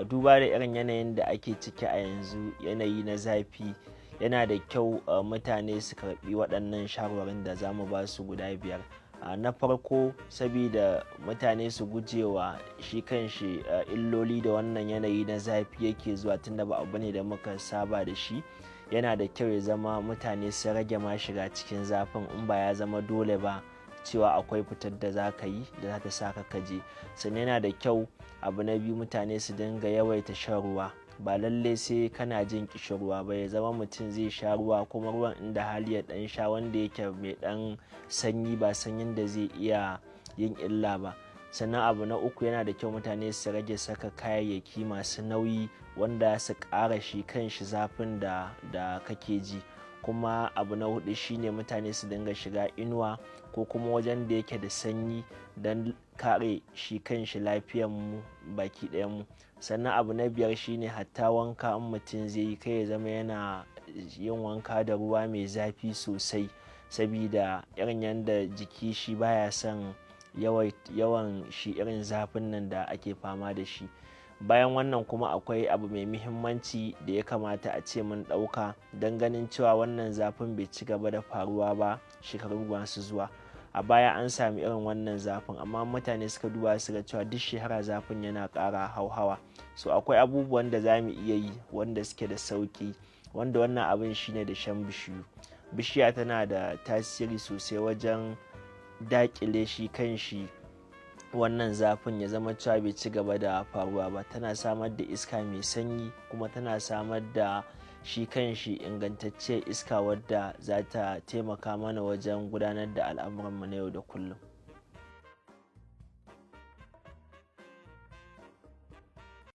Duba da irin yanayin da ake ciki a yanzu, yanayi na zafi, yana da kyau mutane su karɓi waɗannan shawarwarin da za mu ba su guda 5. Na farko, sabida mutane su gujewa shi kanshi illoli da wannan yanayi na zafi yake zuwa, tunda ba abu ne da muka saba da shi, yana da kyau ya zama mutane su rage ma shiga cikin zafin in ba ya zama dole ba cewa akwai fitar da za ka yi da za ta sa ka je. Sannan yana da kyau, abu na biyu, mutane su dinga yawaita shan ruwa. Ba lallai sai kana jin ƙishirwa ba, ya zama mutum zai sha ruwa, kuma ruwan inda hali ya ɗan sha wanda yake mai ɗan sanyi, ba sanyin da zai iya yin illa ba. Sannan abu na uku, yana da kyau mutane su rage saka kayayyaki masu nauyi wanda su ƙara shi kanshi zafin da kake ji. Kuma abu na hudu shine mutane su dinga shiga inuwa ko kuma wajen da yake da sanyi don kare shi kanshi lafiyan mu baki ɗayan mu. Sannan abu na biyar shine hatta wanka in mutum zai yi, kai ya zama yana yin wanka da ruwa mai zafi sosai, sabida irin yanda jiki shi baya son yawan shi irin zafin nan da ake fama da shi. Bayan wannan kuma, akwai abu mai muhimmanci da ya kamata a ce mun ɗauka don ganin cewa wannan zafin bai ci gaba da faruwa ba shekaru masu zuwa. A baya an sami irin wannan zafin, amma mutane suka duba su ga cewa duk shekara zafin yana ƙara hauhawa. So akwai abubuwan da za mu iya yi wanda suke da sauƙi, wanda wannan abin shine dashen bishiyu. Bishiya tana da tasiri sosai wajen daƙile shi kanshi wannan zafin, ya zama cewa bai ci gaba da faruwa ba. Tana samar da iska mai sanyi, kuma tana samar da shi kanshi ingantacciyar iska wadda za ta taimaka mana wajen gudanar da al'amuranmu na yau da kullum.